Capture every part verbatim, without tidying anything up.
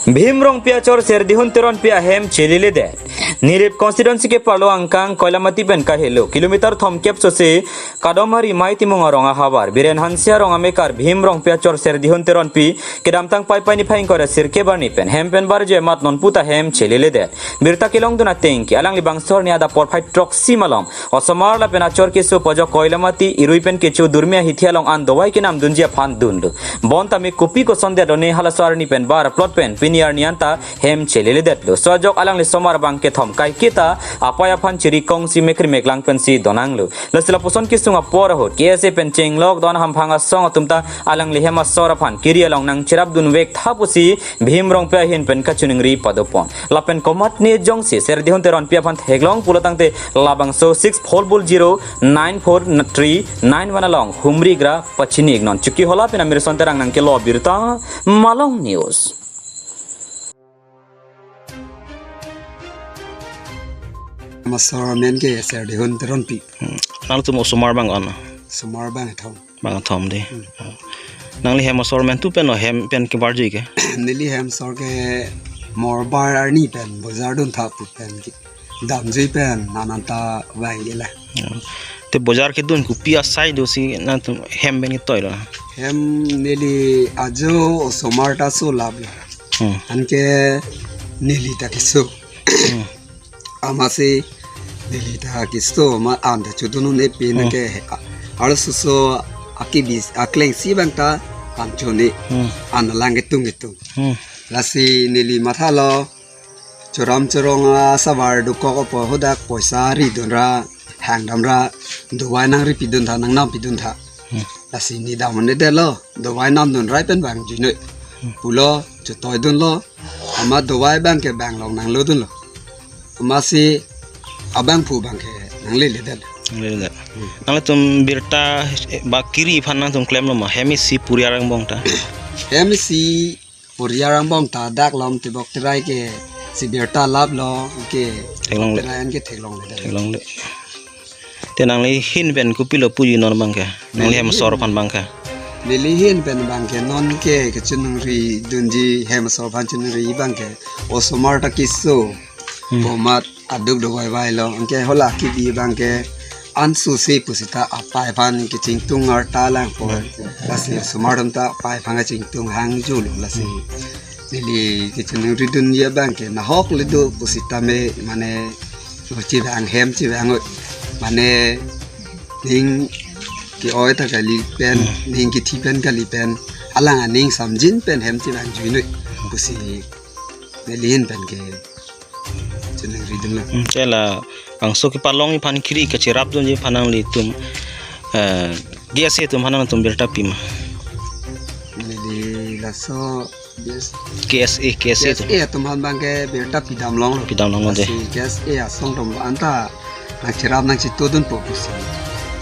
Bhim Rongpi achor Serdihun Teronpi ahem cheleledet. Nilip constituency keparlo angkang Koilamati pen kahelo kilometer thomkep sose Kadomari Mai Timung arong ahavar Biren Hanse arong amekar Bhim Rongpi achor Serdihun Teronpi kedamtang Paipai niphai ingkoi ra sirkep arni pen hem pen barjo amat nonputa hem cheleledet. Birta kelongdun ateng ke alangli bangso arni adap porphai throksi malom osomar lapen achor keso pajok Koilamati irui pen kecho Durmi ahithi along an dovai kenamdunji aphan dunlo. Bonta me kopi kosondet lone halaso arni pen bar plot pen pini arni anta hem cheleledetlo. So ajok alangli osomar bang kethom kaiketa apai aphan chiri kongsi mekri meklang pensi donanglo. Lasi lapuson kesung apor ahut K S A pen chenglok don hamphang asong atum ta alangli hem asor aphan kiri along nangcherapdunvek tha pusi Bhim Rongpi ahin pen kachiningri padopon. Lapen komatne jongsi Serdihun Teronpi aphan theklong pulo tangte labangso six four four zero nine four three nine one along humri gra pachini iknon. Chokihola pen Amirson Terang nangkelo birta Malong News. Hem asor amen ke Serdihun Teronpi. Hmm. Nangtum osomar bang on? Osomar bang kethom. Bang kethom de. Hmm. Nangli hem asor amen tu pen lo hem pen kebarjui ke? Neli hem asor ke morbar arni pen bojar duntha pu pen ke damjui pen nananta vangji la. Hmm. Te bojar kedun kopi asai dosi nangtum hem pen ketoilo? Hem neli ajo osomar ta solaplo. Hmm. Anke neli ta keso. Hmm. Amatsi neli ta keso ma anta chodun un-e pen Hmm. ke a-, arloso akebi aklengsi bang ta an cho-un-e. Hmm. An lang ketung ketung. Hmm. Lasi neli mathalo choram chorong asavar dokok apot hadak poisa ridunra hangdamra dovai nangripidun tha nangnam pidun tha. Hmm. Lasi ne dam un-edetlo dovai namdunrai pen vangjuinoi. Hmm. Pulo chotoidunlo. Amat dovai bang ke bang long nanglodunlo. Amatsi abangphu bang ke nangleledet. Nangleledet. Hmm. Nangtum birta, eh, ba kiri aphan nangtum klemlo ma? Hem isi puriar angbong ta. Hem isi puriar angbong ta dak lom tebok terai ke si birta laplo ke Theklongle. Terai an ke theklongle. Theklongle. Te nangli ahin pen kopilo puji non bang ke? Nangli hem asor aphan bang ke? Neli ahin pen bang ke non ke kachiningridunji hem asor aphan chiningri bang ke osomar ta keso. Hmm. Bomat aduk dovai vailo. Anke hala kebi bang ke ansu si pusita apai aphan kechingtung arta lang po. Hmm. Lasi osomar atum ta apai aphan kechingtung hangjulo lasi. Hmm. Neli kachiningridunji abang ke nahok le do pusita me mane chevang hem chevang-oi. Mane ning ke-oi ta kali pen, Hmm. ning kethi pen kali pen, alang aning samjin pen hem chevangjuinoi pusi neli ahin pen ke chiningridunlo. Hmm, te labangso kepalongji aphan kiri kacherapdunji aphan nanglitum, eh, K S A atum aphan nangtum birta pi ma? Neli laso, yes. K S A, K S A atum. K S A atum aphan bang ke birta pidam longlo. Pidam longlo de. Lasi K S A asong atum anta nangcherap nangchetudunpo pusi.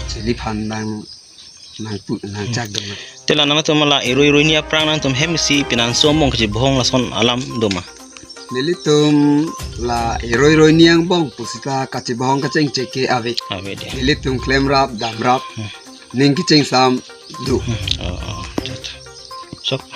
Chili aphan bang nangpu nangchakdun. Te la nangtum la irui irui ni aphrang nangtum hem isi pinanso mong kachebohong lason alam do ma? Nelitum la irui irui ni angbong pusita kachebohong kachingchek ke ave. Ave de. Nelitum klemrap damrap. Hmm. Ning kechingsam do. Hmm. Oh, oh. Acha, acha. Sok.